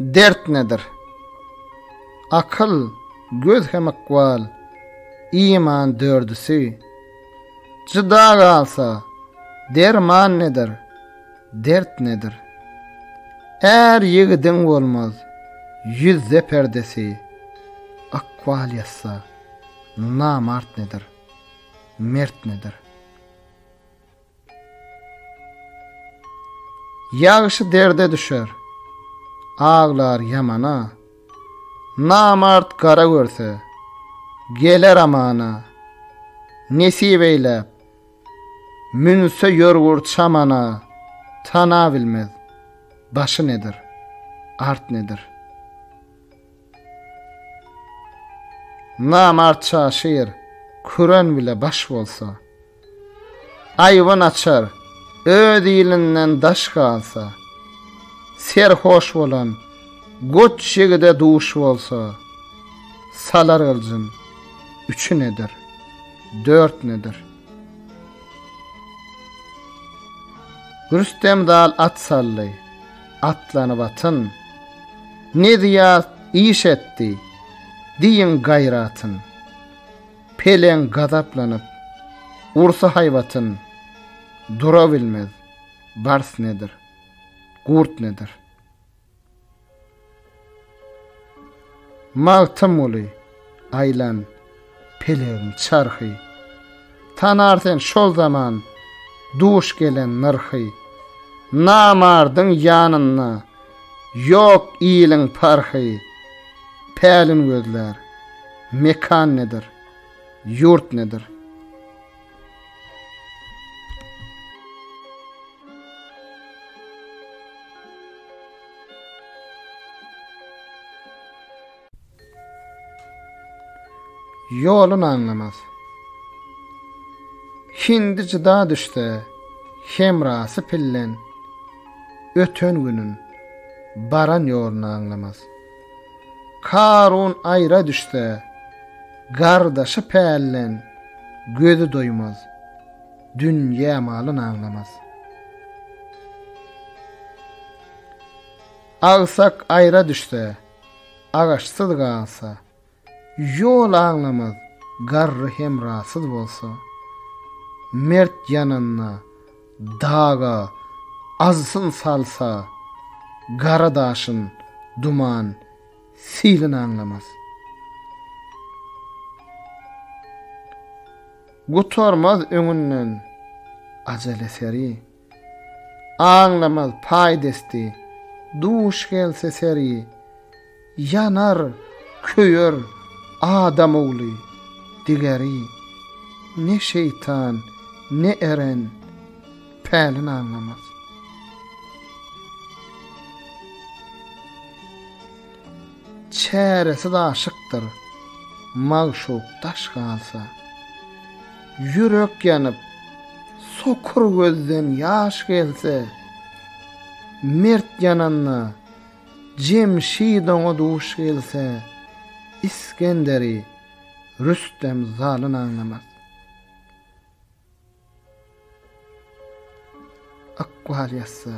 Dert nedir? Akyl, göz hem ykbal, iman dördüsi. Jyda galsa, derman nedir, dert nedir? Är ýigidiň bolmaz ýüzde perdesi, Ykbal ýazsa, namart nedir, mert nedir? Ýagşy derde düşer, aglar ýamana, Namart gara görse, geler amana. Nesip eýläp, münse ýörgür çamana, Tanabilmez, başy nedir, art nedir. Namart çaşyr, küren bile baş bolsa. Aýbyn açar, öz ilinden daş galsa. Serhoş bolan, goç ýigide duş bolsa. Salar gyljyn, üçi nedir, dört nedir? Rüstem zal at saldy, atlanyp atyn. Ne zyýat iş etdi, diýiň gaýratyn. Peleň gazaplanyp, ursa haýbatyn, Dura bilmez, bars nedir, gurt nedir? Magtymguly, aýlan pelegiň çarhy, Tanar sen şol zaman duş gelen nyrhy. Namardyň ýanynda ýok iliň parhy, Pälin gözlär, mekan nedir, ýurt nedir? Ýolun aňlamaz. Hindi jyda düşse, hemrasy pillen, Öten günün, baran ýolun aňlamaz. Karun aýra düşse, gardaşy pällen, Gözi doýmaz, dünýä malyn aňlamaz. Agsak aýra düşse, agaçsyz galsa, Ýol aňlamaz, garry hemrasyz bolsa. Mert ýananda daga azsyn salsa, Gara daşyn duman silin aňlamaz. Gutarmaz öňünden ajal eseri. Aňlamaz paý desti, duş gelse seri, Ýanar, köýer adam ogly, digeri, Ne şeýtan, ne eren, pälin aňlamaz. Çäresiz aşykdyr, magşuk daş galsa. Ýürek ýanyp, sokur gözden ýaş gelse, Mert ýananda, Jemşit oňa duş gelse, Isgenderi Rüstem zalyn aňlamaz. Ykbal ýazsa,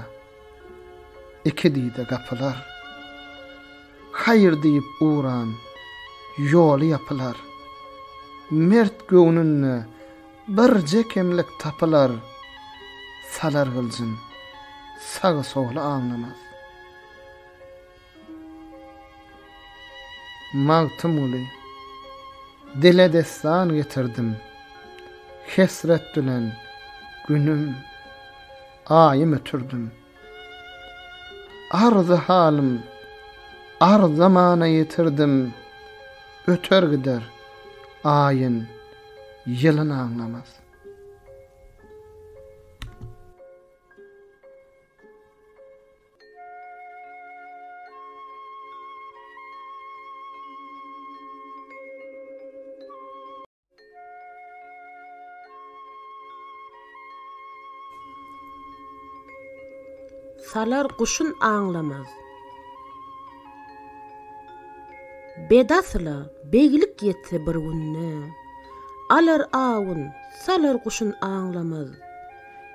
iki dide gapylar. Haýyr diýip ugran, ýoly ýapylar. Mert göwnünde birje kemlik tapylar, Salar gyljyn, sagy-soly aňlamaz. Magtymguly, dile dessan getirdim, Hesret bilen günüm, aýym ötürdim. Arzy-halym arzamana ýetirdim, Öter gider aýyn, ýylyn aňlamaz. Salar guşun aňlamaz. Bedasyla beglik ýetse bir günde, Alar awun, salar guşun aňlamaz.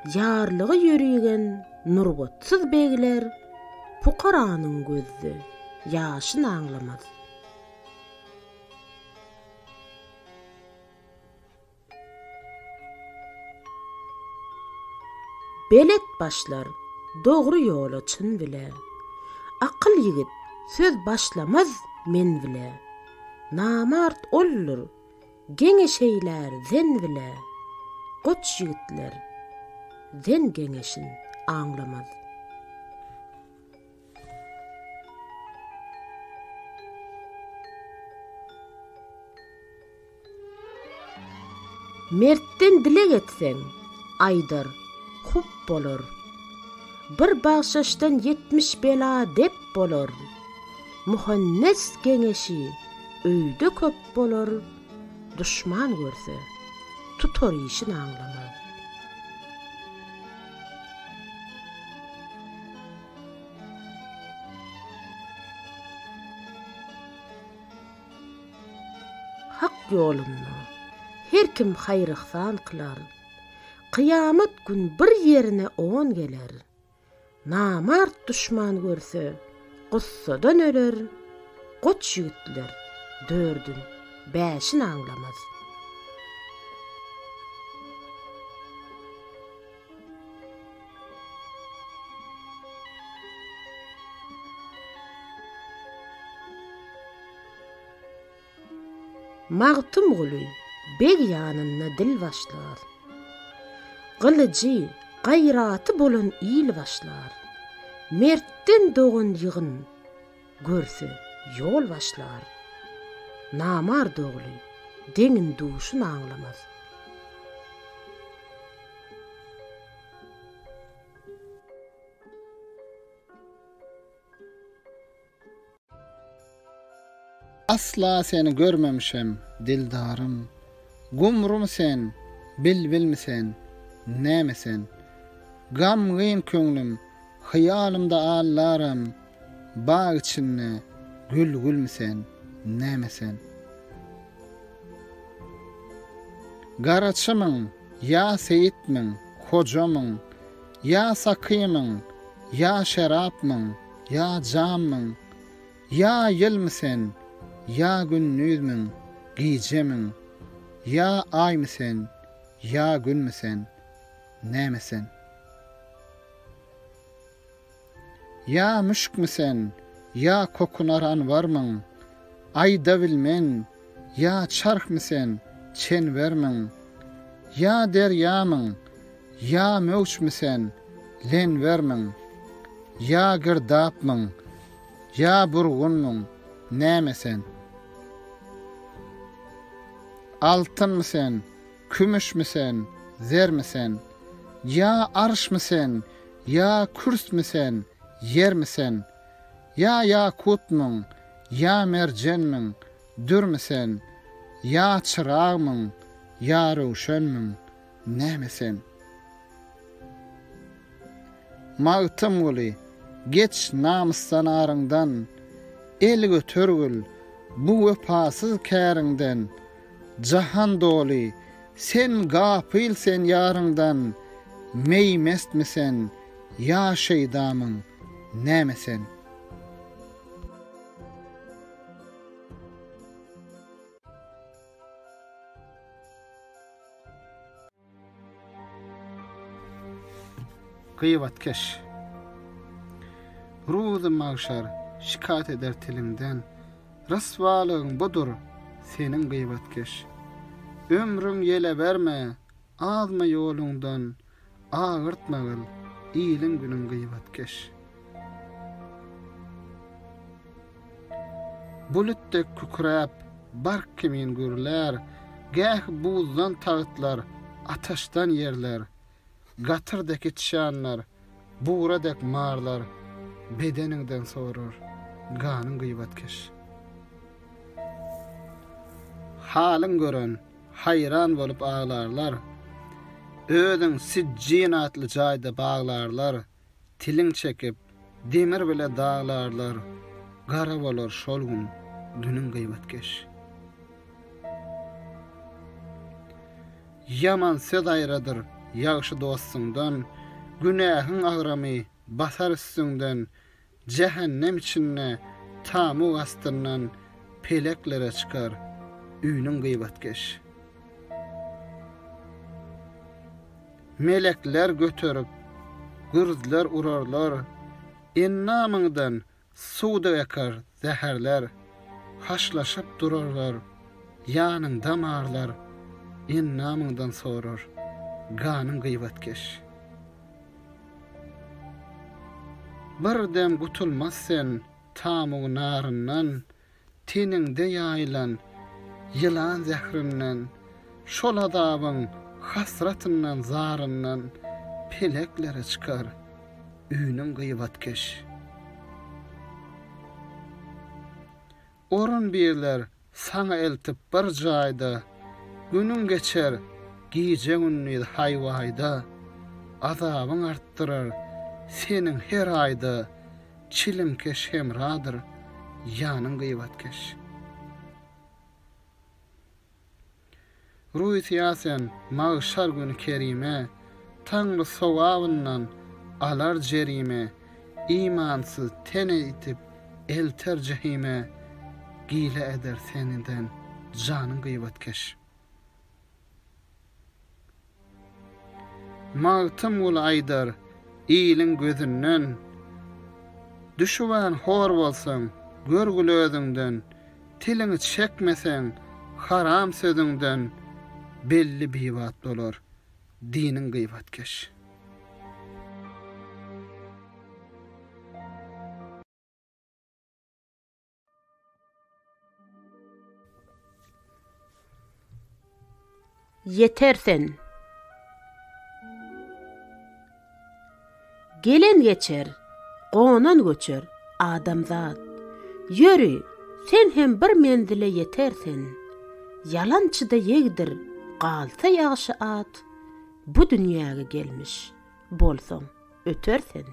Ýarlygy ýörigen nurbatsyz begler Pukaranyň gözde. Ýaşyn aňlamaz. Belet başlar dogry ýola çyn bile. Akyl ýigit söz başlamaz men bile. Namart oldur, geňeş eýlär zen bile. Goç ýigitler zen geňeşin aňlamaz. Mertden dileg etseň, aýdar, Hup bolar. Bir bagşyşdan 70 bela dep bolar. Muhannes geňeşi öýde köp bolar, Duşman görse, tutar işin aňlamaz. Hak ýolunda her kim haýyr-yhsan kylar. Kyýamat gün bir ýerine on geler. Namart duşman görse, gussadan öler, Goç ýigitler dördün, bäşin aňlamaz. Magtymguly beg ýanynda dil başlar. Gylyjy, gaýraty bolan il başlar. Mertden dogan ýygyn görse ýol başlar. Namart ogly deňin-duşun aňlamaz. Asla seni görmemişem, dildarym. Gumrumy sen, bilbilmi sen, näme sen? Gamgyn köňlüm, hyýalymda allaram, Bag içinde gül-gülmi sen, näme sen? Garaçymyň, ýa seýitmiň, hojamyň, Ýa sakymyň, ýa şerapmyň, ýa jammyň, Ýa ýylmy sen, ýa gündizmiň, gijemiň, Ýa aýmy sen, ýa günmi sen, näme sen? Ýa müşkmi sen, ýa kokunar anbarmyň, Aýda bilmen, ýa çarhmy sen, çenbermiň? Ýa derýamyň, ýa möwçmi sen, lenbermiň? Ýa girdapmyň, ýa burgunmyň, näme sen? Altynmy sen, Kümüşmi sen, zermi sen? Ýa arşmy sen, ýa kürsmi sen, ýermi sen? Ýa ýakutmyň, ýa merjenmiň, dürmi sen? Ýa çyragmyň, ýa röwşenmiň, näme sen? Magtymguly, geç namysdan aryňdan, El götergil bu wepasyz käriňden, Jahan doly, sen gapyl sen ýaryňdan, Meý mestmi sen, ýa şeýdamyň, näme sen? Gybatkeş. Ruzy magşar şikat eder tiliňden, Ryswalygyň budur seniň gybatkeş. Ömrüň ýele berme, azma ýoluňdan, Agyrtmagyl iliň-günüň gybatkeş. Bulut dek kükräp, bark kimin gürlär, Gäh buzdan tagtlar, ataşdan ýerler. Gatyr dek içýanlar, bugra dek marlar Bedeniňden sorar ganyň gybatkeş. Halyň gören haýran bolup aglarlar, Özüň Sijjin atly jaýda baglarlar, Tiliň çekip, demir bile daglarlar, Gara bolar şol gün günüň gybatkeş. Ýaman söz aýradyr ýagşy dostuňdan, Günähiň agramy basar üstüňden, Jähennem içinde. Tamug astyndan peleklere çykar üýnüň gybatkeş. Melekler göterip, gürzler urarlar, Endamyňdan suw-da akar zäherler, Haşlaşyp durarlar, ýanyňda marlar, Endamyňdan sorar ganyň gybatkeş. Bir dem gutulmaz sen tamug naryndan, Teniňde ýaýylan ýylan zährinden, Şol azabyň hasratyndan, zaryndan Peleklere çykar üýnüň gybatkeş. Orun birler saňa eltip bir jaýda, Günüň geçer gije-gündiz haý-waýda, Azabyň artdyrar seniň her aýda, Çilimkeş hemradyr ýanyň gybatkeş. Ruý-syýa sen magşar güni kerime, Taňry sogabyndan alar jerime, Imansyz tene itip elter jehime, Gile eder seniden janyň gybatkeş. Magtymguly aýdar, iliň gözünden, Düşübän hor bolsaň, görgül özüňden, Tiliňi çekmeseň, haram sözüňden, Belli bibat bolar, diniň gybatkeş. Ýeter sen. Gelen geçer, gonan göçer, adamzat. Ýöri, sen hem bir menzile ýeter sen. Ýalançyda ýegdir, galsa ýagşy at, Bu dünýäge gelmiş bolsaň, öter sen.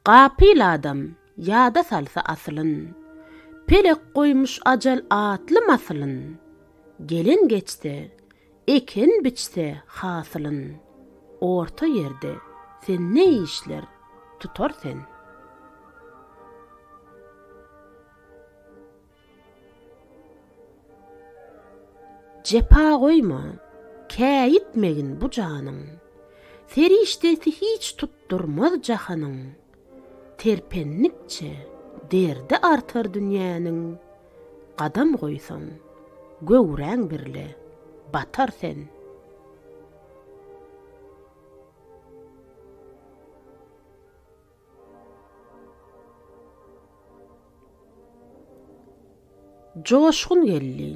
Gapyl adam ýada salsa asylyn, Pelek goýmuş ajal atly masylyn, Gelen geçse, eken biçse hasylyn, Orta ýerde sen ne işler tutar sen. Jepa goýma, käýitmegin bu janyň, Serişdesi hiç tutdurmaz jahanyň, Terpennikçe derdi artar dünýäniň, Gadam goýsaň, göwräň birle batar sen. Joşgun geldi,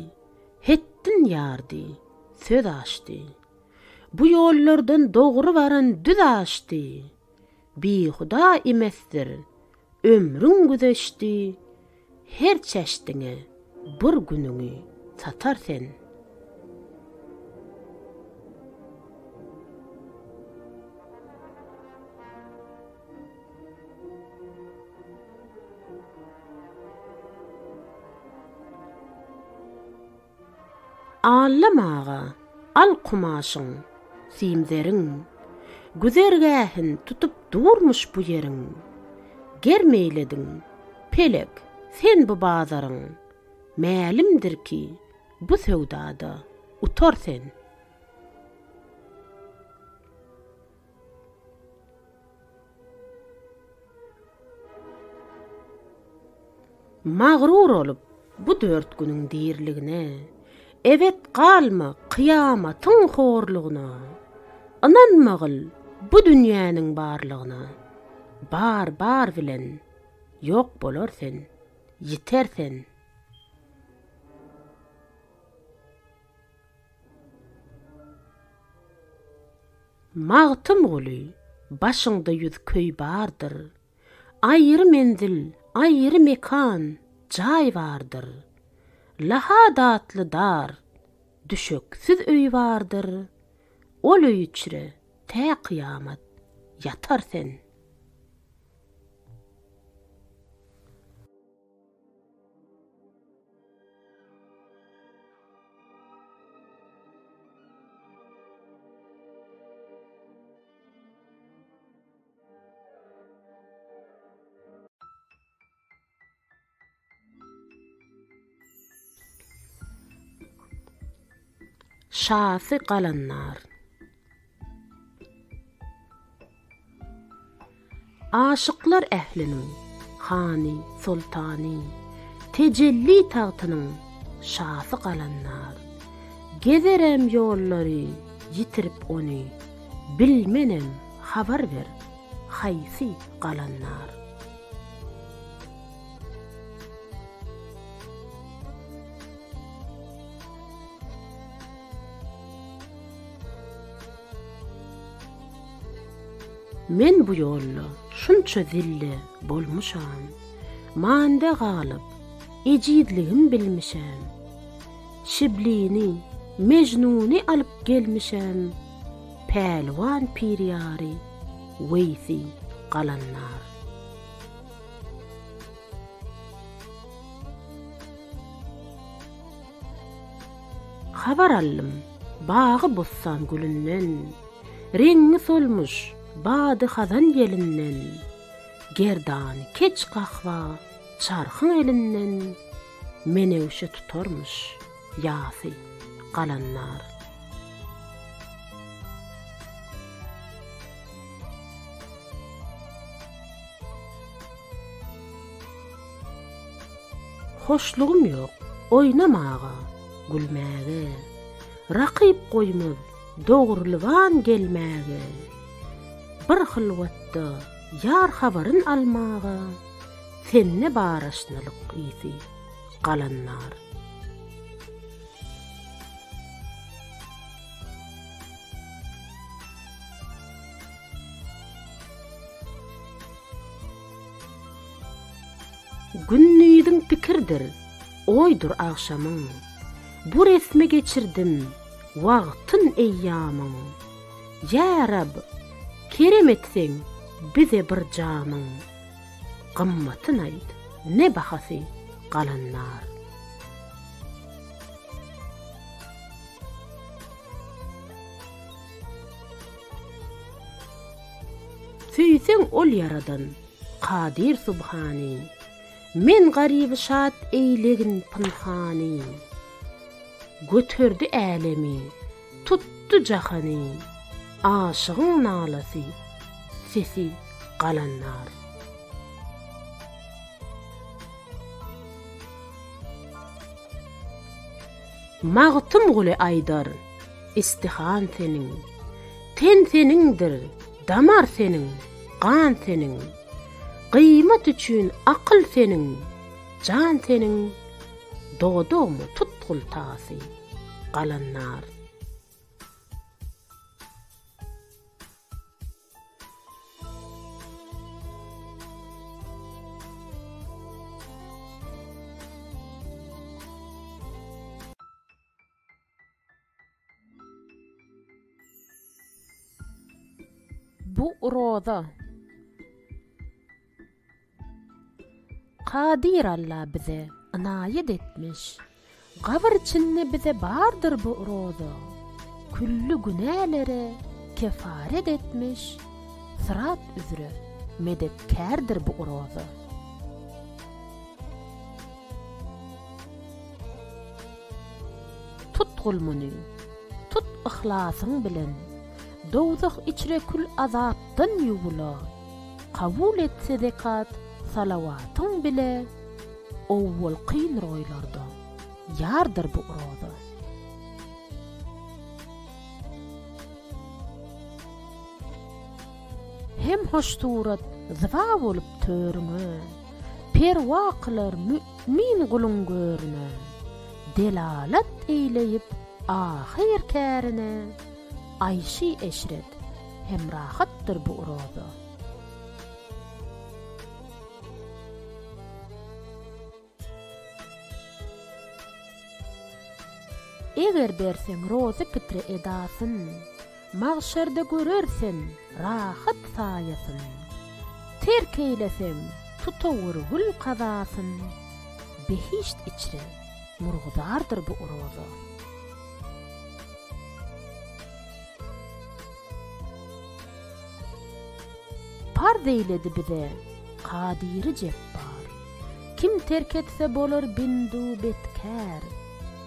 hetdin ýardy, söz açdy. Bu ýollardan dogry baran düz aşdy. Bihuda imesdir, ömrüň güzeşdi, Her çäşdiňe bir günüňi satar sen. Allam aga, al kumaşyň, simzeriň, Güzergähin tutup durmuş bu ýeriň. Germ eýlediň, pelek, sen bu bazaryň, Mälimdir ki, bu söwdada utar sen. Magrur olup bu dört günüň diriligine, Ebet galma kyýamatyň horlugyna. Ynanmagyl bu dünýäniň barlygyna, Bar-bar bilen ýok bolar sen, ýiter sen. Magtymguly, başyňda ýüz köý bardyr, Aýry menzil, aýry mekan, jaý bardyr. Lahat atly dar, düşeksiz öý bardyr, Ol öý içre tä kyýamat ýatar sen. şasy galandar. Aşyklar ähliniň hany, soltany, Tejelli tagtynyň şasy galandar. Gezerem ýollary ýitirip ony, Bilmenem, habar ber, haýsy galandar. Men bu ýolda şunça zille bolmuşam, Manda galyp, ejizligim bilmişem. Şiblini, Mejnuny alyp gelmişem, Pälwan pir ýary Weýsi galandar. Habar aldym bagy-bossan gülünden, Reňňi solmuş bady-hazan ýelinden, Gerdany keç gahba çarhyň elinden, Menewşe tutarmyş ýasy galandar. Hoşlugym ýok oýnamaga, gülmäge, Rakyp goýmaz dogrulyban gelmäge. Bir hylwatda ýar habaryn almaga, Sende bar aşnalyk ysy, galandar. Gündiziň pikirdir, oýdur agşamyň, Bu resmi geçirdim wagtyn eýýamyň. Ýa Rab, kerem etseň bize bir jamyň, Gymmatyn aýt, ne bahasy galandar. Söýseň ol ýaradan Kadyr Subhany, Men garyby şat eýlegin pynhany. Göterdi älemi, tutdy jahany, Aşygyň nalasy, sesi galandar. Magtymguly aýdar, Istihan seniň, Ten seniňdir, damar seniň, gan seniň. Gyýmat üçin akyl seniň, jan seniň, Dodagymy tutgul tasy, galandar. Bu roza. Kadyr Alla bize ynaýat etmiş. Gabyr içinde bize bardyr bu roza. Külli günälere kefaret etmiş, Syrat üzre medetkärdir bu roza. Tutgul muny, tut yhlasyň bilen, Dowzah içre kül azapdan ýuwula. Kabul etse zekat salawatyň bile, Owwal kyn roýlarda ýardyr bu roza. Hem hoş surat zyba bolup törüňe, Perwa kylar mü'min guluň görüne, Delalat eýleýip ahyr kärine, Aýşy-eşret hem rahatdyr bu roza. Eger berseň rozy pitre edasyn, Magşarda görer sen rahat saýasyn. Terk eýleseň tutawur gül kazasyn, Behişt içre murguzardyr bu roza. Parz eýledi bize Kadyry Jepbar. Kim terk etse bolar bindu betkär,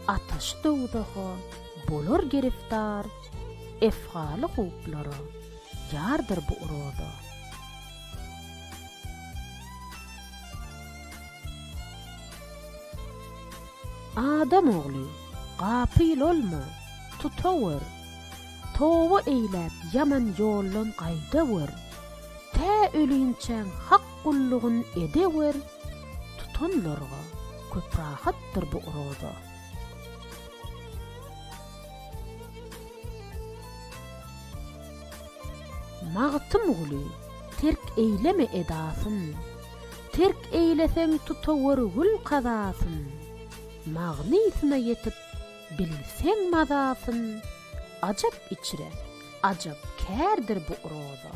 Ataşy dowzaha. bolar giriftar, Efgaly huplara ýardyr bu roza. Adam ogly, gapyl olma, tutawer, Toba eýläp ýaman ýoldan gaýdawer, Tä ölinçäň Hak gullugyn edewer, Tutanlarga köp rahatdyr bu roza. Magtymguly, terk eýleme edasyn, Terk eýleseň tutawer gül kazasyn, Magnysyna ýetip bilseň mazasyn, Ajap içre ajap kärdir bu roza.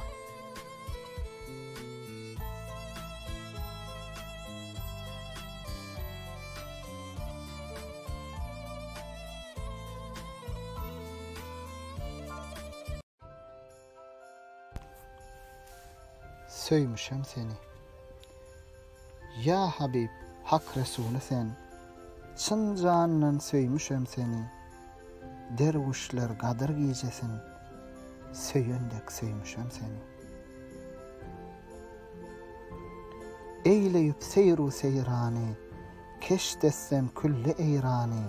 Söýmüşem seni. Ýa Habyp, Hak Resuly sen, Çyn jandan söýmüşem seni. Derwüşler Gadyr gijesin, Söýen dek söýmüşem seni. Eýleýip seýr-u-seýrany, Keşt etsem külli Eýrany,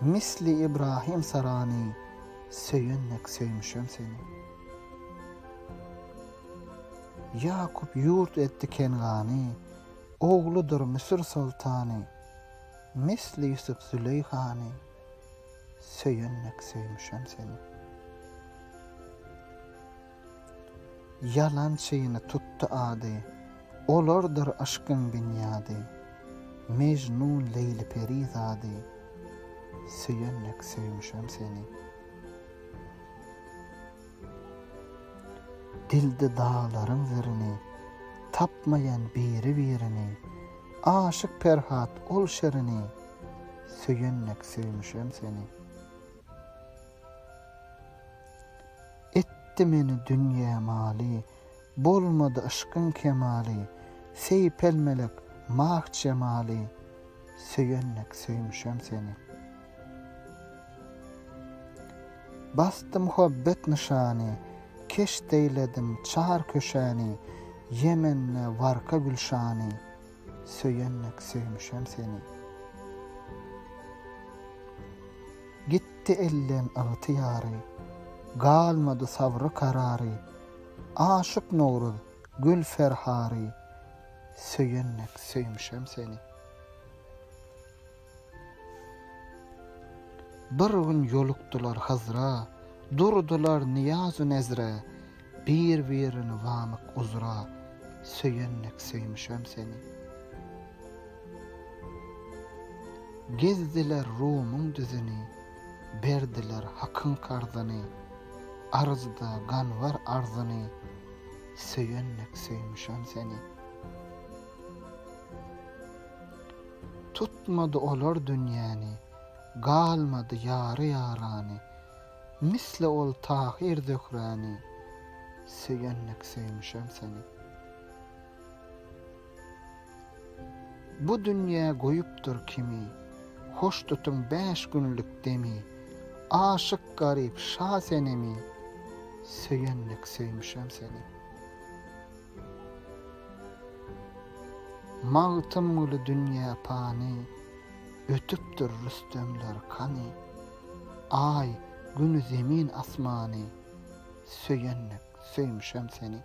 Misli Ibrahim Sarany, Söýen dek söýmüşem seni. Ýakup ýurt etdi Kengany, Ogludyr Müsür soltany, Misli Ýusup Züleýhany, Söýen dek söýmüşem seni. Ýalançyny tutdy ady, Olardyr yşkyň binýady, Mejnun Leýli perizady, Söýen dek söýmüşem seni. Dildi daglaryň zirini, Tapmaýan biri-birini, Aşyk Perhat ol şirini, Söýen dek söýmüşem seni. Etdi meni dünýä maly, Bolmady yşkyň kemaly, Seýpelmelek mah jemaly, Söýen dek söýmüşem seni. Basdy muhabbet nyşany, Keşt eýledim çar köşäni, Ýemende Warka gülşany, Söýen dek söýmüşem seni. Gitdi elden ygtyýary, Galmady sabry-karary, Aşyk Nowruz, gül ferhary, Söýen dek söýmüşem seni. Bir gün ýolukdylar Hyzra, Durdular nyýaz-u nezre, Bir-birini wamyk uzra, Söýen dek söýmüşem seni. Gezdiler Rumyň düzüni, Berdiler Hakyň karzyny, Arzda ganbar arzyny, Söýen dek söýmüşem seni. Tutmady olar dünýäni, Galmady ýary-ýarany, Misli ol Tahyr-Zöhräni, Söýen dek söýmüşem seni. Bu dünýä goýupdyr kimi, Hoş tutuň bäş günlük demi, Aşyk garyp şa senemi, Söýen dek söýmüşem seni. Magtymguly dünýä pany, Ötüpdir Rüstemler kany, Aý, Güni zemin asmany, Söýen dek söýmüşem seni.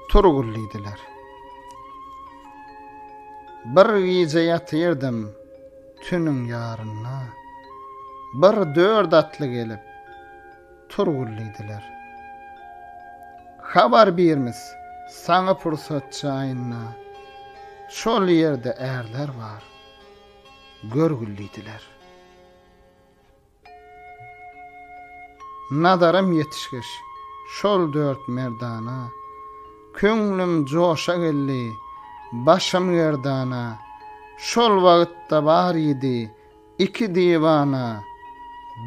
Turgul diýdiler. Bir gije ýatyrdym tünüň ýarynda. Bir dört atly gelip, Turgul diýdiler. Habar birmis saňa pursat jaýynda. Şol ýerde ärler bar. Görgül diýdiler. Nazarym ýetişgeç şol dört merdana, Köňlüm joşa geldi, başym gerdana, Şol wagtda bar idi iki diwana,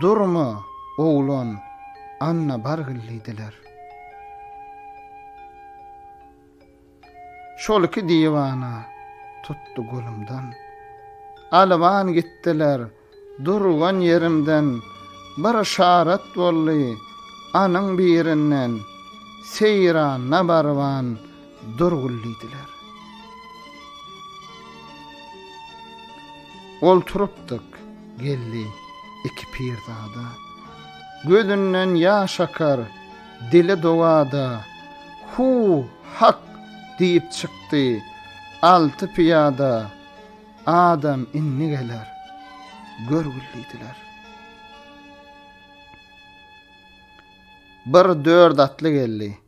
Durma, oglan, anna bargyl diýdiler. Şol iki diwana tutdy golumdan. Alyban gitdiler, durgan ýerimden bir yşarat boldy, anyň birinden, Seýranda baryban durgul diýdiler. Olturypdyk, geldi iki pirzada. Gözünden ýaş akar, dili dogada, Hu, hak! diýip çykdy alty pyýada. Adam indi geler, görgül diýdiler. Bir dört atly geldi.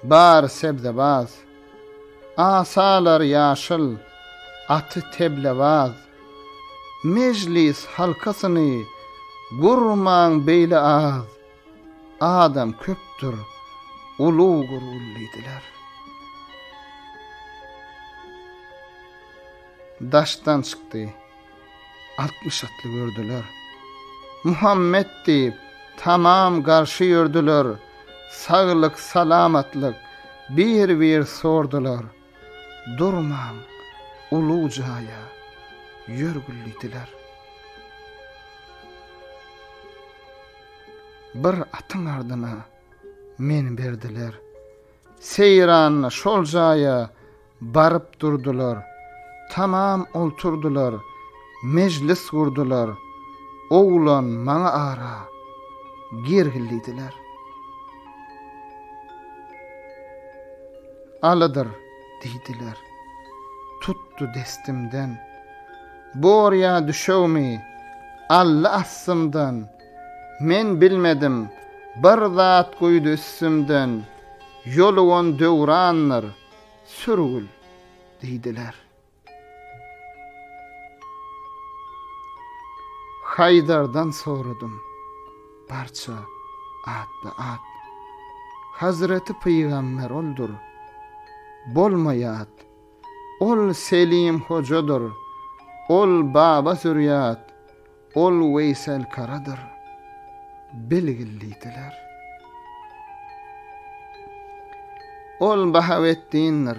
Bary sebzebaz. Asalary ýaşyl, aty teblebaz. Mejlis halkasyny gurmaň beýle az. Adam köpdür, ulug gurgul diýdiler. Daşdan çykdy. 60 atly gördüler. Muhammet diýip, tamam garşy ýördüler. Saglyk, salamatlyk bir-bir sordular. Durmaň, ulug jaýa ýörgül diýdiler. Bir atyň ardyna meni berdiler. Seýranda şol jaýa baryp durdular. Tamam olturdylar, mejlis gurdular. Oglan maňa ara girgil diýdiler. Alydyr diýdiler. Tutdy destimden. Bor ýa düşegimi aldy astymdan. Men bilmedim, bir zat guýdy üstümden, Ýolugan döwrandyr, sürgül diýdiler. Haýdardan soradym, barça atba-at. Hazreti pygamber oldur, bolma ýat. Ol Selim hojadyr, ol Baba zürýat. Ol Weýselkaradyr, bilgil diýdiler. Ol Bahawetdindir,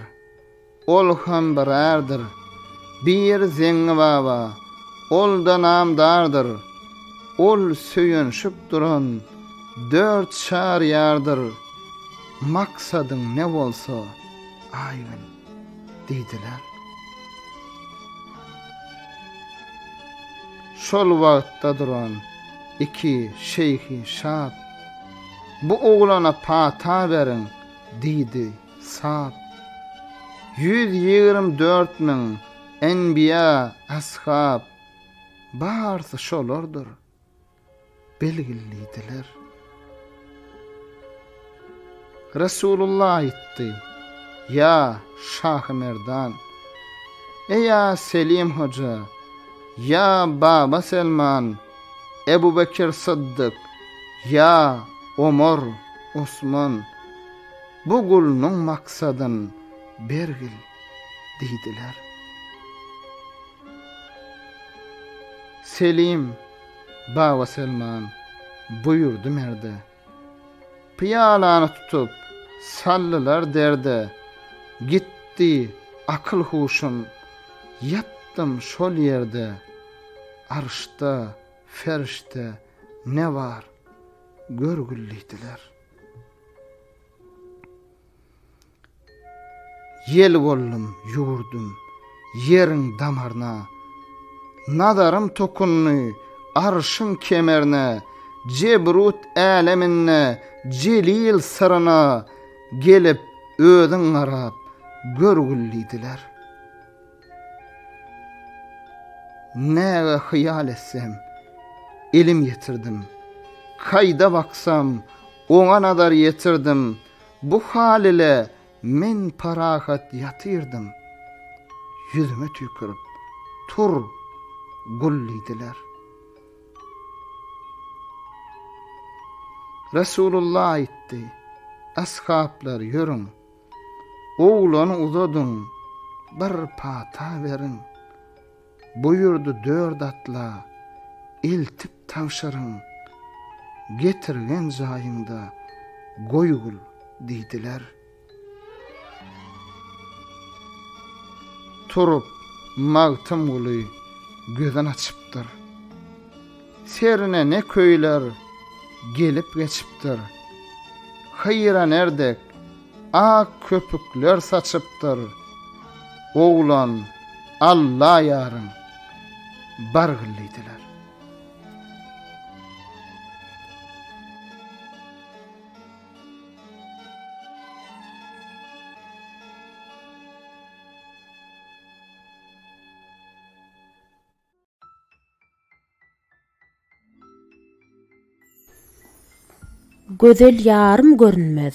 ol hem bir ärdir, Bir Zeňňi baba, ol-da namdardyr, Ol söýenşip duran dört çaryýardyr, Maksadyň ne bolsa, aýgyn diýdiler. Şol wagtda duran iki şeýhi şat, Bu oglana pata beriň! diýdi. Sap. 124 müň enbiýa, ashab, barysy şolardyr. Belgilidiler. Resulullah aýtdy, Ýa Şahymerdan, Eýa Selim hoja, ýa Baba Selman, Ebu Bekir Syddyk, ýa Omar, Osman, bu gulnuň maksadyn bergil diýdiler. Selim Baba Selman buýurdy merde. Pyýalany tutup, saldylar derde, Gitdi akyl-huşum, ýatdym şol ýerde, Arşda, ferşde ne bar, görgül diýdiler. Ýel boldum, ýüwürdim ýeriň damaryna, Nazarym tokundy Arşyň kemerne, Jebrut äleminde jelil syryna Gelip özüň garap görgül diýdiler. Näge hyýal etsem, elim ýetirdim, Kaýda baksam, oňa nazar ýetirdim, Bu hal ile men parahat ýatyrdym. Ýüzüme tüýkürip, Tur, gul diýdiler. Resulullah aýtdy, Ashaplar ýörüň, oglany uzadyň, bir pata beriň. Buýurdy dört atla, eltip tabşyryň, getirgen jaýyňda goýgul diýdiler. Turup Magtymguly gözün açypdyr. Serine ne köýler gelip geçipdir. Hyra dek ak köpükler saçypdyr. Oglan Alla ýaryň bargyl diýdiler. Gözel ýarym görünmez.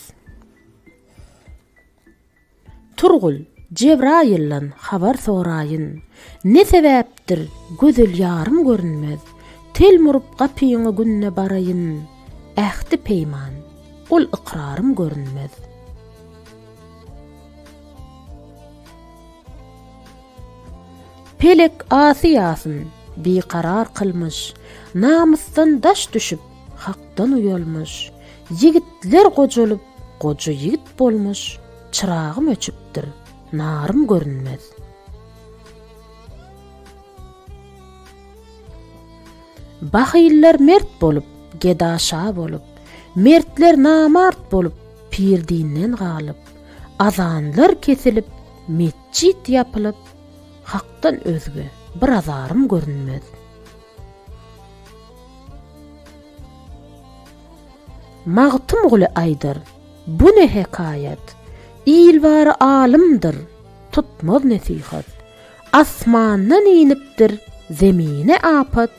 Turgul, Jebraýyldan habar soraýyn, Ne sebäpdir, gözel ýarym görünmez? Telmuryp gapyňa günde baraýyn, Ähdi-peýman, ol ykrarym görünmez. Pelek asy ýasyn, bikarar kylmyş, Namysdan daş düşüp, Hakdan uýalmyş. Ýigitler gojalyp, goja ýigit bolmuş, Çyragym öçüpdir, narym görünmez. Bahyllar mert bolup, geda şa bolup, Mertler namart bolup, pir dinden galyp, Azanlar kesilip, metjit ýapylyp, Hakdan özge bir azarym görünmez. Magtymguly aýdar, Bu ne hekaýat? Il bary alymdyr, tutmaz nesihat. Asmandan inipdir zemine apat,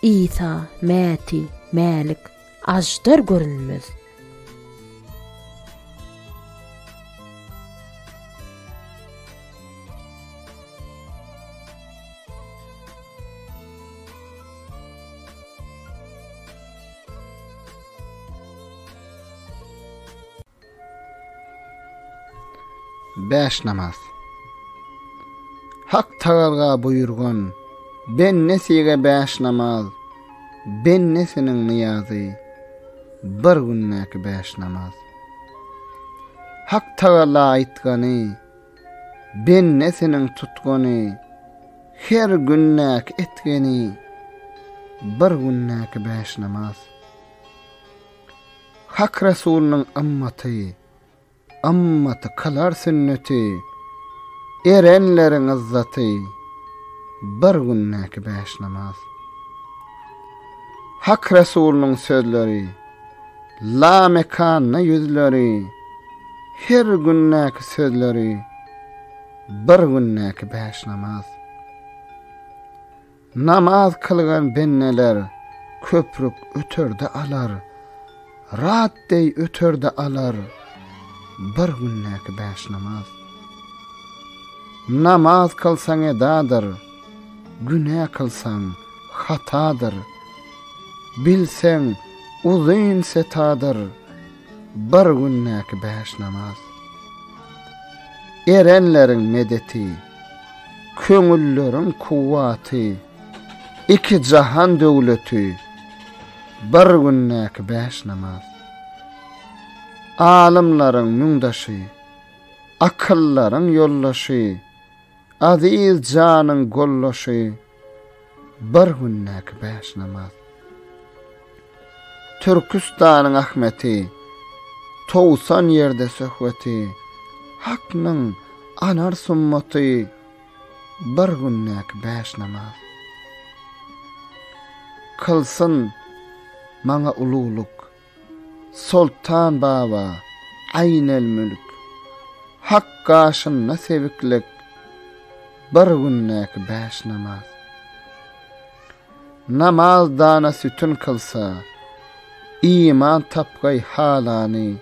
Isa, Mäti, Mälik, Aždar görünmez. Bäş namaz. Hak Tagalga buýurgan, bennesige bäş namaz, bennesiniň nyýazy, bir gündäki bäş namaz. Hak Tagala aýtgany, bennesiniň tutgany, her gündäki etgeni, bir gündäki bäş namaz. Hak Resulynyň ymmaty, Ymmaty kylar sünneti, Erenleriň yzzaty, Bir gündäki bäş namaz. Hak Resulynyň sözleri, Lamekanda ýüzleri, Her gündäki sözleri, Bir gündäki bäş namaz. Namaz kylgan bendeler köprük öterde alar, Rat deý öterde alar bir gündäki bäş namaz. Namaz kylsaň edadyr, günä kylsaň hatadyr, Bilseň uzyn setadyr bir gündäki bäş namaz. Erenleriň medeti. Köňülleriň kuwwaty, iki jahan döwleti, bir gündäki bäş namaz. Alymlaryň müňdaşy, akyllaryň ýoldaşy, aziz janyň goldaşy, bir gündäki bäş namaz. Türküstanyň Ahmeti, 90 ýerde söhbeti, Haknyň anar summaty, bir gündäki bäş namaz. Kylsyn maňa ululyk, Soltan baba, Aýnelmülk, Hak gaşynda sebiklik, bir gündäki bäş namaz. Namaz dana sütün kylsa, iman tapgaý halany,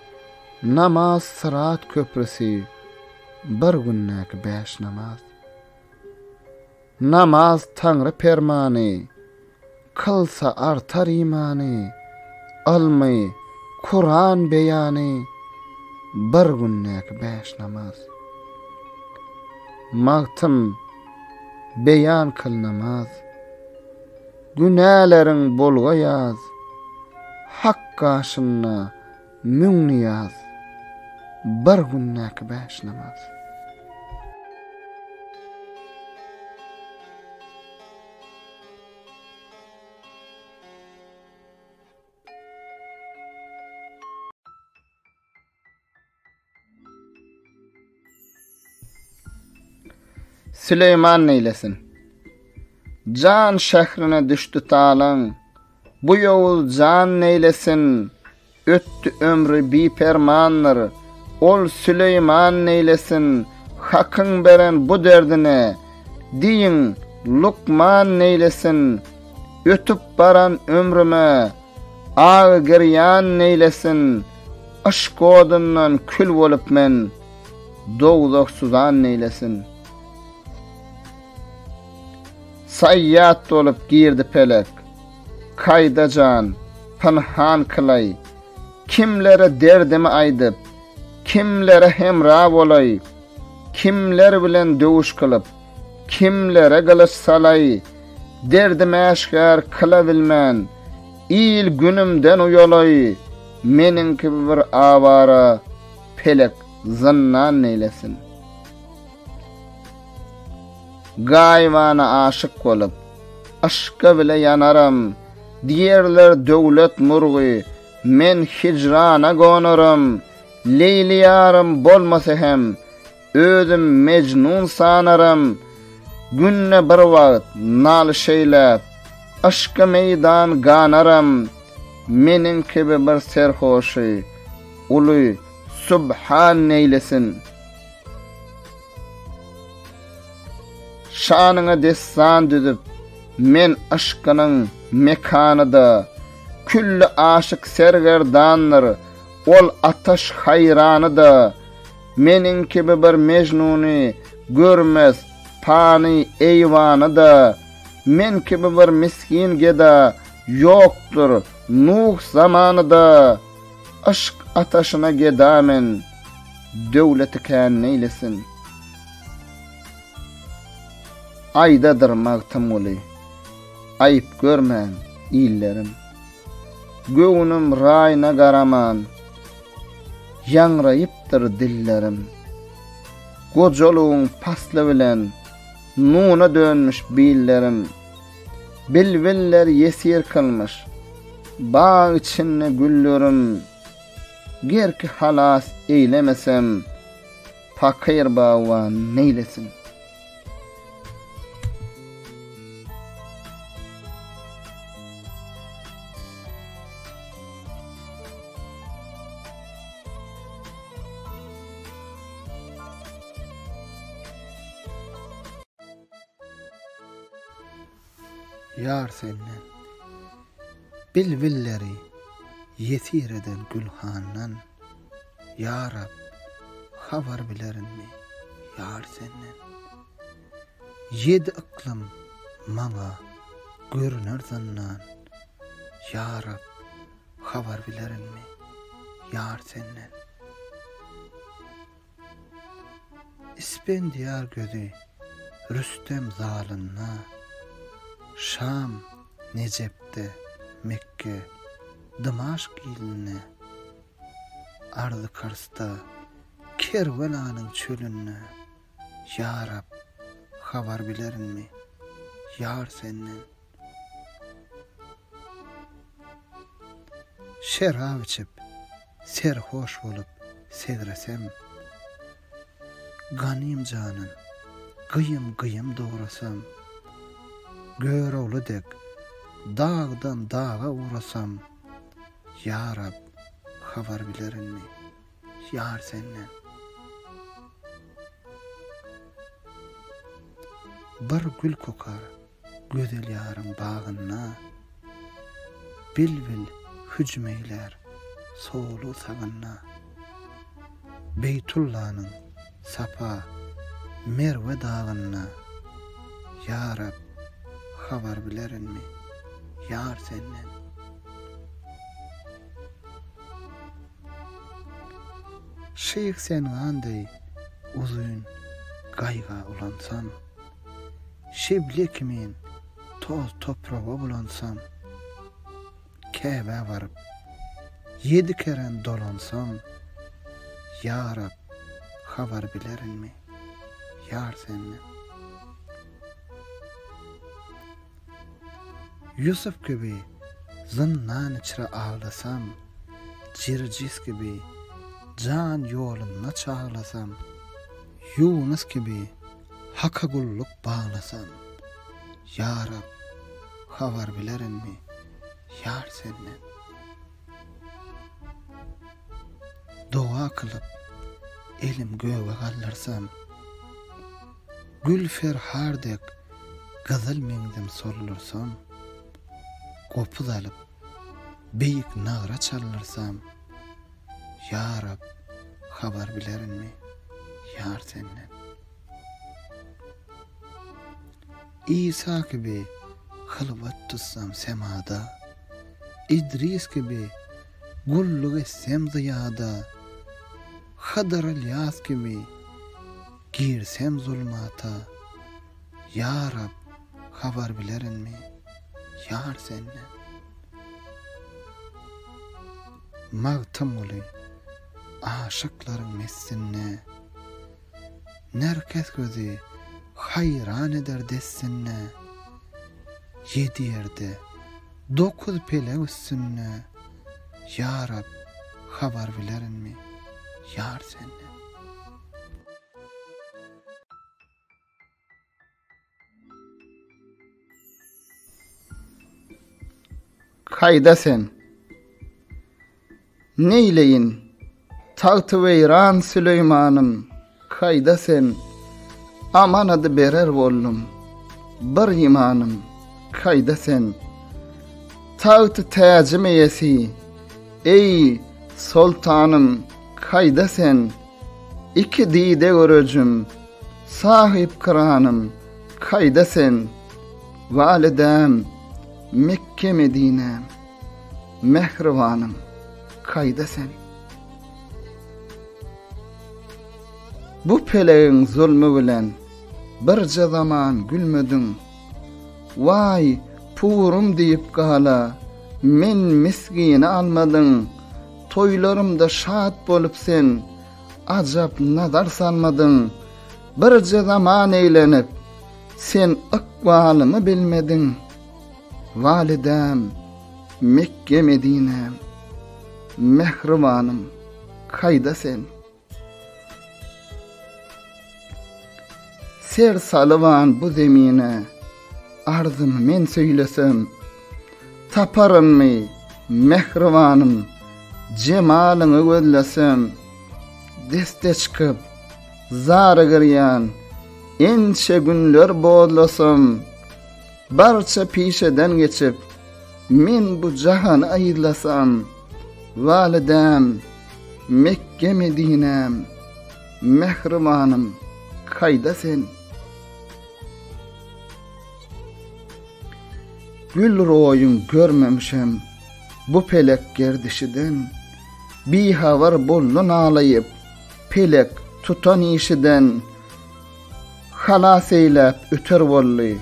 Namaz syrat köprüsi, bir gündäki bäş namaz. Namaz Taňry permany, kylsa artar imany, Ylmy, Kuran beýany, bir gündäki bäş namaz. Magtym, beýan kyl namaz. Günäleriň bolga ýaz, Hak gaşynda müň nyýaz, Bir gündäki bäş namaz. Süleýman neýlesin. Jan şährine düşdi talaň, Bu ýowuz jan neýlesin, Ötdi ömri bipermandyr, Ol Süleýman neýlesin, Hakyň beren bu derdine, Diýiň, lukman neýlesin, Ötüp baran ömrüme, Agy-girýan neýlesin, Yşk odundan kül bolup men, Dowzah suzan neýlesin. Saýýat bolup girdi pelek, Kaýda jan, pynhan kylaý. Kimlere derdimi aýdyp, Kimlere hemra bolaý, Kimler bilen döwüş kylyp, Kimlere gylyç salaý, Derdim äşgär kyla bilmän, Il-günümden uýalaý, Meniň kibi bir awara Pelek zyndan neýlesin. Gaýybana aşyk bolup, Yşka bile ýanaram, Diýerler döwlet murgy, Men hijrana gonaram, Leýli ýarym bolmasa hem, Özüm Mejnun sanaram, Günde bir wagt nalyş eýläp, Yşky meýdan ganaram, Meniň kibi bir serhoşy, Uly Subhan neýlesin. Şanyňa dessan düzüp, men yşkynyň mekanyda, Külli aşyk sergerdandyr, ol ataş haýranyda, Meniň kibi bir Mejnuny görmez pany eýwany-da, Men kibi bir misgin geda ýokdur Nuh zamany-da, Yşk ataşyna geda men, döwleti kän neýlesin. Aýdadyr Magtymguly, aýyp görmäň, illerim. Göwnüm raýyna garaman, Ýaňraýypdyr dillerim. Gojalygyň pasly bilen Nuna dönmüş billerim. Bilbiller ýesir kylmyş, Bag içinde güllerim. Gerki halas eýlemesem, Pakyr bagban neýlesin? Ýar senden. Bilbilleri ýesir eden gülhandan, Ýa Rab, habar bilerinmi, ýar senden. Ýedi yklym maňa görüner zyndan, Ýa Rab, habar bilerinmi, ýar senden. Ispendiýar gözi Rüstem zalynda, Şam, Nejepde, Mekge, Dymaşk ilinde, Arzy-Karsda, Kerbelanyň çölünde, Ýa Rab, habar bilerinmi, ýar senden? Şerap içip, serhoş bolup segresem, Ganym janyn gyýym-gyýym dograsam, Görogly dek dagdan daga ugrasam, Ýa Rab, habar bilerinmi, ýar senden? Bir gül kokar Gözel ýaryň bagynda Bilbil hüjüm eýlär solu-sagynda. Beýtullanyň Sapa, Merwe dagynda, Ýa Rab, habar bilerinmi, ýar senden? Şyh Sengan deý uzyn gaýga ulansam, Şebli kimin toz-topraga bulansam, Käbä baryp, ýedi keren dolansam, Ýa Rab, habar bilerinmi, ýar senden? Ýusup kibi zyndan içre aglasam, Jirjis kibi jan ýolunda çaglasam, Ýunus kibi. Haka gulluk baglasam, Ýa Rab, habar bilerinmi, ýar senden? Doga kylyp, elim göge galdyrsam, Gül ferhar dek gyzyl meňzim soldursam, Gopuz alyp, beýik nagra çaldyrsam, Ýa Rab, habar bilerinmi, ýar senden? Isa kibi hylwat tutsam semada, Idris kibi gulluk etsem zyýada, Hydyr Ylýas kibi girsem zulmata, Ýa Rab, habar bilerinmi, ýar senden? Magtymguly, aşyklaryň messinde, Nerkes gözi haýran eder dessine, Ýedi ýerde, dokuz pelek üstünde, Ýa Rab, habar bilerinmi, ýar senden? Kaýda sen? Neýleýin, tagty-weýran Süleýmanym, kaýda sen? Amanady berer boldum, bir imanym, kaýda sen? Tagty-täjim eýesi, eý, soltanym, kaýda sen? Iki dide görejim, sahypkyranym, kaýda sen? Walidäm, Mekge-Medinäm, mähribanym, kaýda sen? Bu pelegiň zulmy bilen birje zaman gülmediň. Waý, purum diýip gala, men misgini almadyň. Toýlarymda şat bolup sen, ajap nazar salmadyň. Birje zaman eýlenip, sen ykbalymy bilmediň. Walidäm, Mekge-Medinäm, mähribanym, kaýda sen? Ser salyban bu zemine, arzymy men söýlesem, Taparynmy, mähribanym, jemalyňy gözlesem, Deste çykyp, zary girýan, ençe günler bozlasam, Barça pişeden geçip, men bu jahany yzlasam, Walidäm, Mekge-Medinäm, mähribanym, kaýda sen? Gül roýuň görmemişem bu pelek gerdişiden, Bihabar boldy nalaýyp, pelek tutan işiden, Halas eýläp öter boldy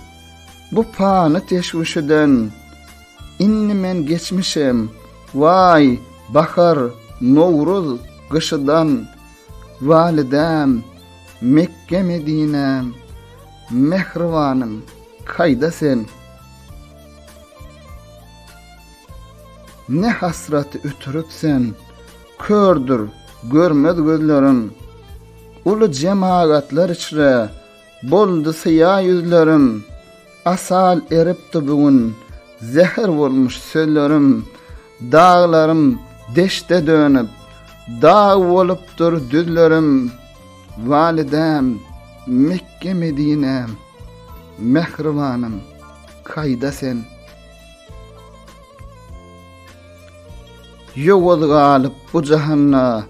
bu pany teşwüşiden, Indi men geçmişem, waý, bahar, nowruz, gyşydan, Walidäm, Mekge-Medinäm, mähribanym, kaýda sen? Ne hasraty ötürip sen, kördür, görmez gözlerim, Uly jemagatlar içre boldy syýa ýüzlerim, Asal eripdi bu gün, zäher bolmuş sözlerim, Daglarym deşde dönüp, dag bolupdyr düzlerim, Walidäm, Mekge-Medinäm, mähribanym, kaýda sen? Ýowuz galyp bu jahanda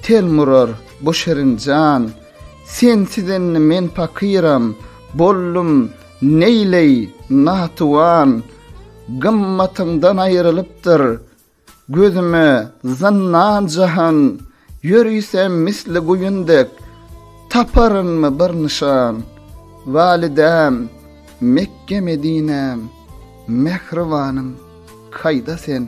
telmurar bu şirin jan, Sensiz indi men pakyram, boldum neýleý natuwan, Gymmatyňdan aýrylypdyr gözüme zyndan jahan, Ýörisem misli guýun dek, taparynmy bir nyşan? Walidäm, Mekge-Medinäm, mähribanym, kaýda sen?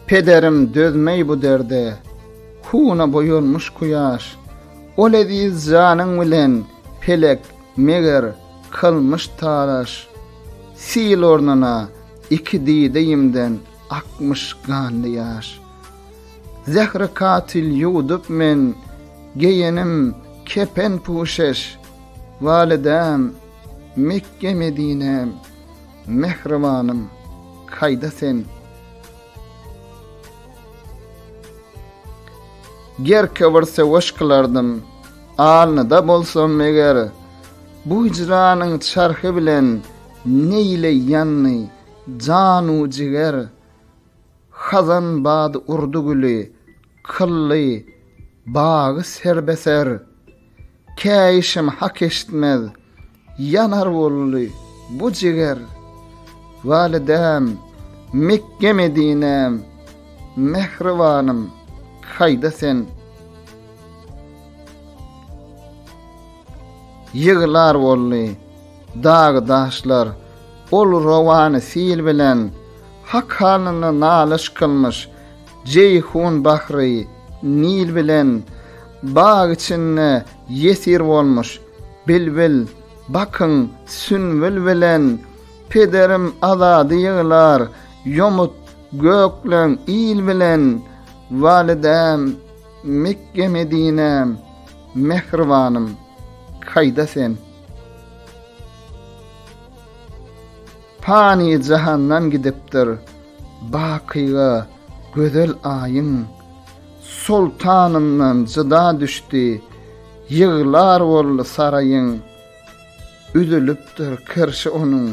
Pederim dözmeý bu derde, Huna boýalmyş kuýaş. Ol eziz janyň bilen Pelek, meger, kylmyş talaş. Sil ornuna iki dideýimden Akmyş ganly ýaş. Zähri katyl ýuwdup men. Geýenim kepen puşeş, Walidäm, Mekge-Medinäm, Mähribanym, kaýda sen? Gerke bir söweş kylardym, Alnyda bolsam meger, Bu hijranyň çarhy bilen Neýle ýandy jan-u jiger. Hazan bady urdy güli, Kyldy bagy serbeser. Käýişim hak eşitmez, Ýanar boldy bu jiger. Walidäm, Mekge-Medinäm, Mähribanym, kaýda sen? Ýyglar boldy dag-daşlar, Ol rowany sil bilen, Hak halynda nalyş kylmyş, Jeýhun bahry, Nil bilen, Bag içinde ýesir bolmuş, Bilbil, bakyň, sünbül bilen, Pederim Azady ýyglar, Ýomut, gökleň, il bilen, Walidäm, Mekge-Medinäm, Mähribanym, kaýda sen? Pany jahandan gidipdir, Bakyga gözel aýyň. Soltanyndan jyda düşdi, Ýyglar boldy saraýyň. Üzülipdir kirşi onuň,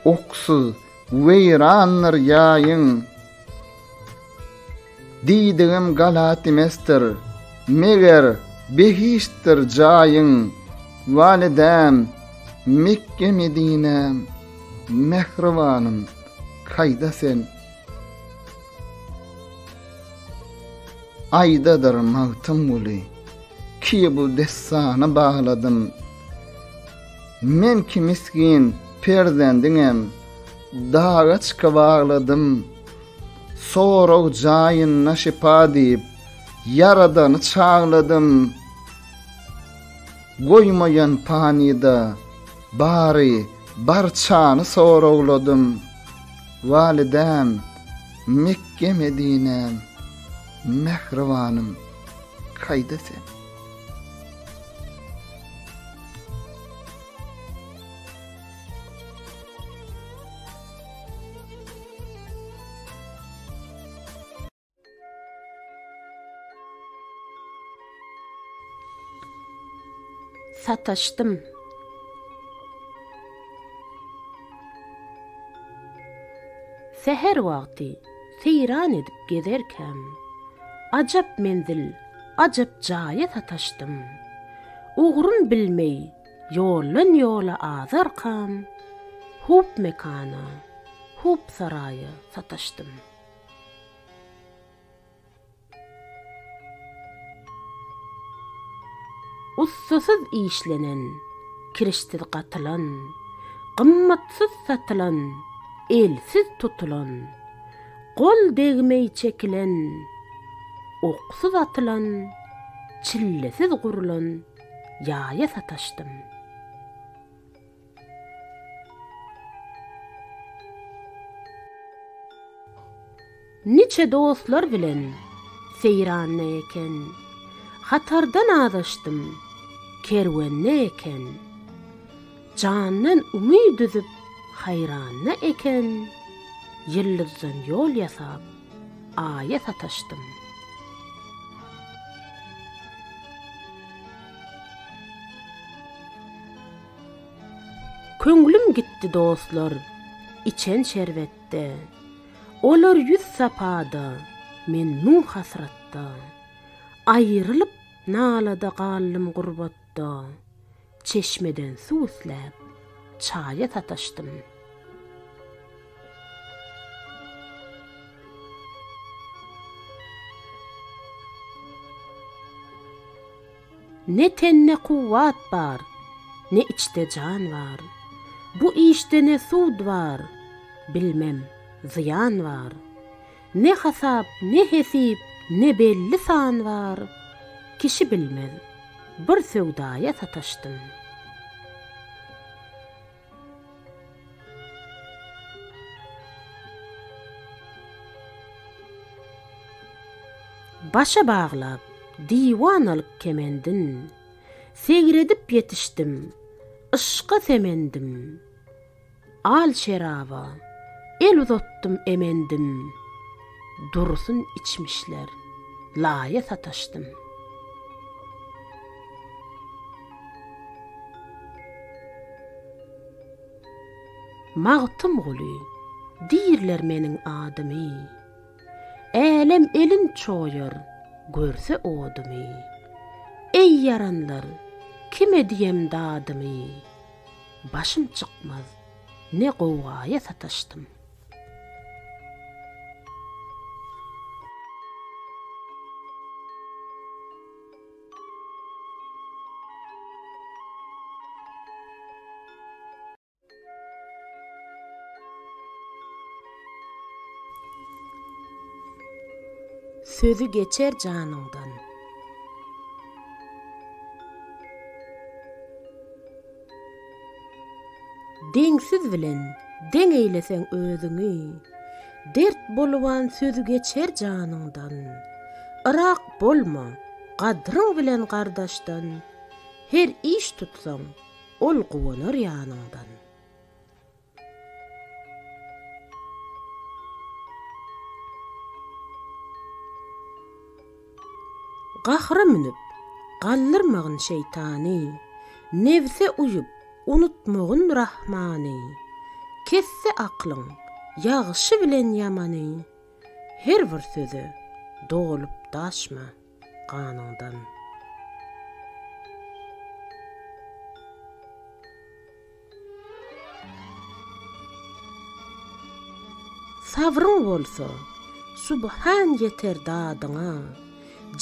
Oksuz, weýrandyr ýaýyň. Diýdigim galat imesdir, Meger, behiştdir jaýyň. Walidäm, Mekge-Medinäm, Mähribanym, kaýda sen? Aýdadyr Magtymguly, ki bu dessany bagladym. Men ki misgin perzendiňem, daga çykyp agladym. Sorag jaýynda şypa diýip, Ýaradany çagladym. Goýmaýan panyda bary barçany soragladym. Walidäm, Mekge-Medinäm, mähribanym, kaýda sen? Sataşdym. Säher wagty seýran edip gezerkäm, Ajap menzil, ajap jaýa sataşdym. Ugrun bilmeý, ýoldan-ýola azarkam, Hup mekana, hup saraýa sataşdym. Ussasyz işlenen, kirişsiz gatylan, Gymmatsyz satylan, elsiz tutulan, Gol degmeý çekilen, oksuz atylan, Çillesiz gurlan ýaýa sataşdym. Niçe dostlar bilen seýranda eken, Hatardan azaşdym, kerwende eken. Jandan umyt üzüp haýranda eken, Ýyldyzdan ýol ýasap, Aýa sataşdym. Köňlüm gitdi dostlar içen şerbetde, Olar ýüz sapada, men müň hasratda. Aýrylyp nalada galdym gurbatda, Çeşmeden suw isläp, çaýa sataşdym. Ne tende kuwwat bar, ne içde jan bar. Bu işde ne sud bar, bilmem, zyýan bar. Ne hasap, ne hesip, ne belli san bar, Kişi bilmez, bir söwdaýa sataşdym. Başa baglap. Diwanalyk kemendin. Segredip ýetişdim, yşka semendim. Al şeraba, el uzatdym emendim. Dursun içmişler, laýa sataşdym. Magtymguly, diýrler meniň adymy. Älem elin çoýar, görse odumy. Eý, ýaranlar, kime diýem dadymy? Başym çykmaz, ne gowgaýa sataşdym. Sözi geçer janyňdan. Deňsiz bilen deň eýleseň özüňi, Dert boluban sözi geçer janyňdan. Yrak bolma, gadryň bilen gardaşdan, Her iş tutsaň, ol guwanar ýanyňdan. Gahra münüp, galdyrmagyn şeýtany, Nebse uýup, unutmagyn Rahmany. Kesse aklyň, ýagşy bilen ýamany, Her bir söze dolup daşma ganyňdan. Sabryň bolsa, Subhan ýeter dadyňa,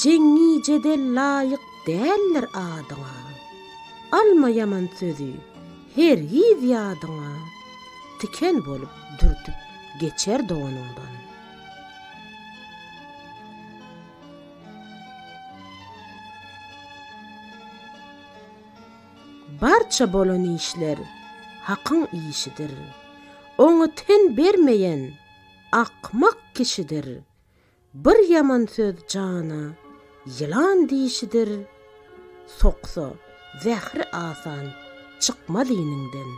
Jeňňi-jedel laýyk däldir adyňa. Alma ýaman sözi hergiz ýadyňa, Tiken bolup dürtüp geçer donuňdan. Barça bolan işler Hakyň işidir. Oňa ten bermeýän akmak kişidir. Bir ýaman söz jana ýylan dişidir. Soksa zähri asan çykmaz iniňden.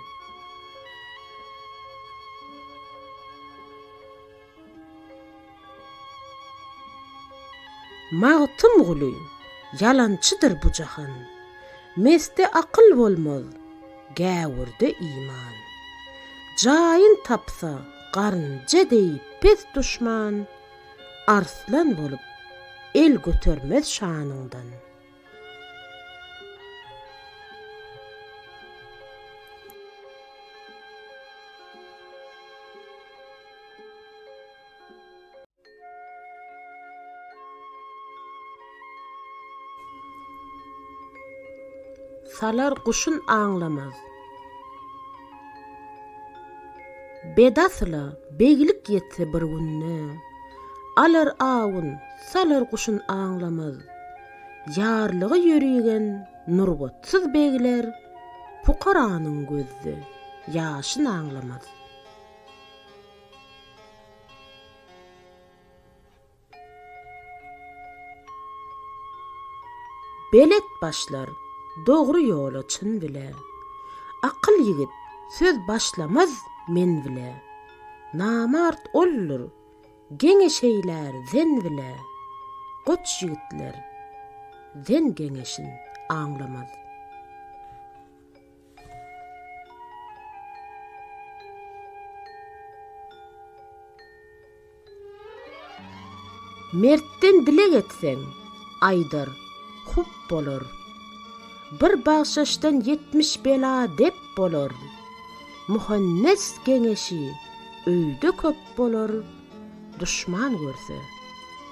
Magtymguly, ýalançydyr bu jahan. Mesde akyl bolmaz, gäwürde iman. Jaýyn tapsa garynja deý pes duşman, Arslan bolup, el götermez şanyňdan. Salar guşun aňlamaz. Bedasyla beglik ýetse bir günde, Alar awun, salar guşun aňlamaz. Ýarlygy ýörigen nurbatsyz begler, Pukaranyň gözde ýaşyn aňlamaz. Belet başlar dogry ýola çyn bile, Akyl ýigit söz başlamaz men bile. Namart oldur, geňeş eýlär zen bile, Goç ýigitler zen geňeşin aňlamaz. Mertden dileg etseň, aýdar, Hup bolar. Bir bagşyşdan 70 bela dep bolar. Muhannes geňeşi öýde köp bolar, Duşman görse,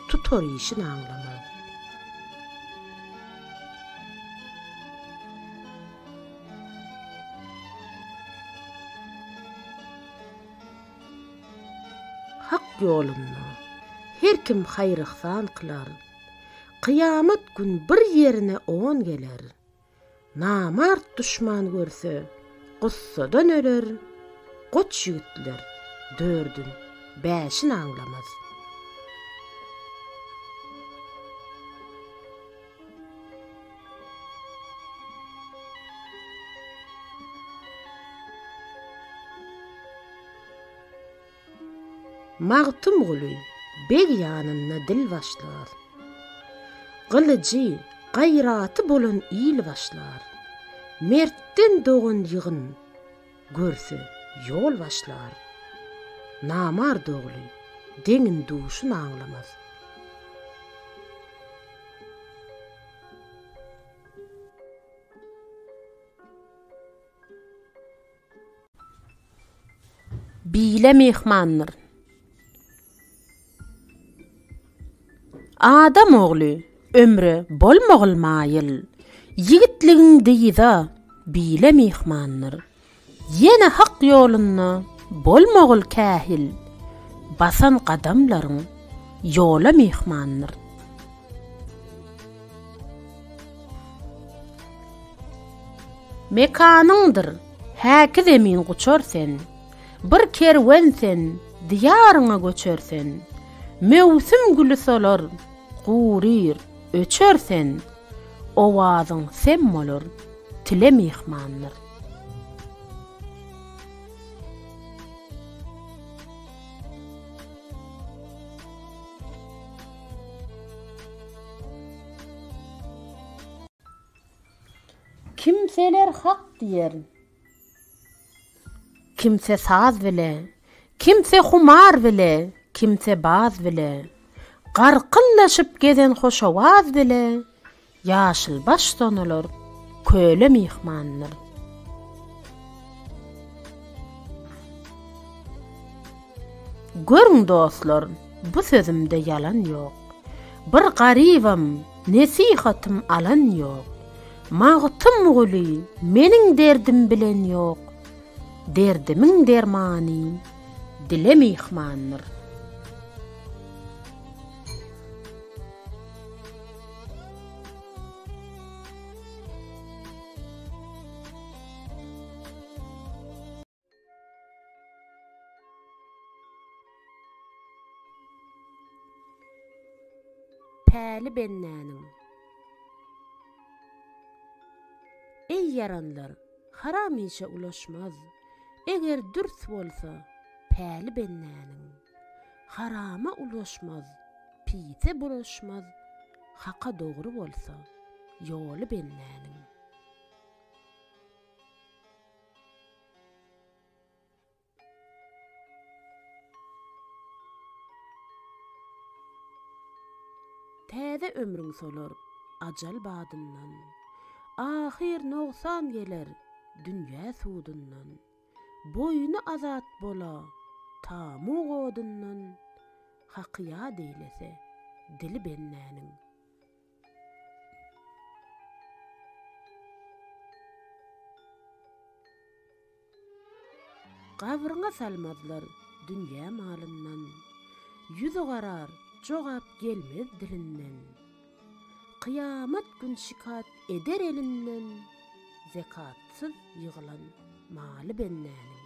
tutar işin aňlamaz. Hak ýolunda her kim haýyr-yhsan kylar. Kyýamat gün bir ýerine on geler. Namart duşman görse, gussadan öler, Goç ýigitler dördün, bäşin aňlamaz. Magtymguly beg ýanynda dil başlar. Gylyjy, gaýraty bolan il başlar. Mertden dogan ýygyn görse ýol başlar. Namart ogly deňin-duşun aňlamaz. Bile myhmandyr. Adam ogly ömre bolmagyl maýyl, Ýigitligiň dyza bile myhmandyr. Ýene Hak ýolunda bolmagyl kähil, Basan gadamlaryň ýola myhmandyr. Mekanyňdyr, häki zemin guçar sen, Bir kerwen sen, diýaryňa göçer sen. Möwsüm güli solar, guryr, öçer sen, Owazyň sem bolar, tile myhmandyr. Kimseler hak diýer, kimse saz bile, Kimse humar bile, kimse baz bile, Garkyldaşyp gezen hoşowaz bile, Ýaşylbaş sonalar köle myhmandyr. Görüň dostlar, bu sözümde ýalan ýok. Bir garybam nesihatym alan ýok. Magtymguly meniň derdim bilen ýok. Derdimiň dermany dile myhmandyr. Päli bendäniň. Eý ýaranlar, haram işe ulaşmaz, Eger dürs bolsa päli bendäniň. Harama ulaşmaz, pise bulaşmaz, Haka dogry bolsa ýoly bendäniň. Täze ömrüň solar ajal badyndan, Ahyr nogsan geler dünýä sudundan. Boýny azat bola tamug odundan, Haky ýat eýlese dili bendäniň. Gabryňa salmazlar dünýä malyndan, Ýüzi garar, jogap gelmez dilinden. Kyýamat gün şikat eder elinden, Zekatsyz ýygylan maly bendäniň.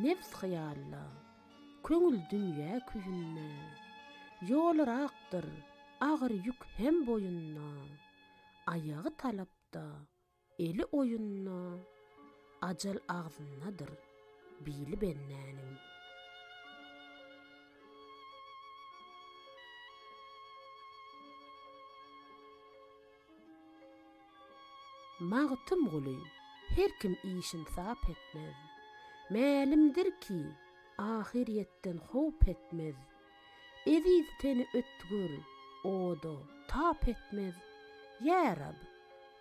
Nebs hyýalda, köňül dünýä küýünde, Ýol yrakdyr, agyr ýük hem boýunda, Aýagy talapda, eli oýunda, Ajal agzyndadyr bili bendäniň. Magtymguly, her kim işin sap etmez. Mälimdir ki, ahyrýetden howp etmez. Eziz teni ötgür oda tap etmez. Ýa Rab,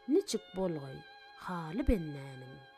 niçik bolgaý haly bendäniň?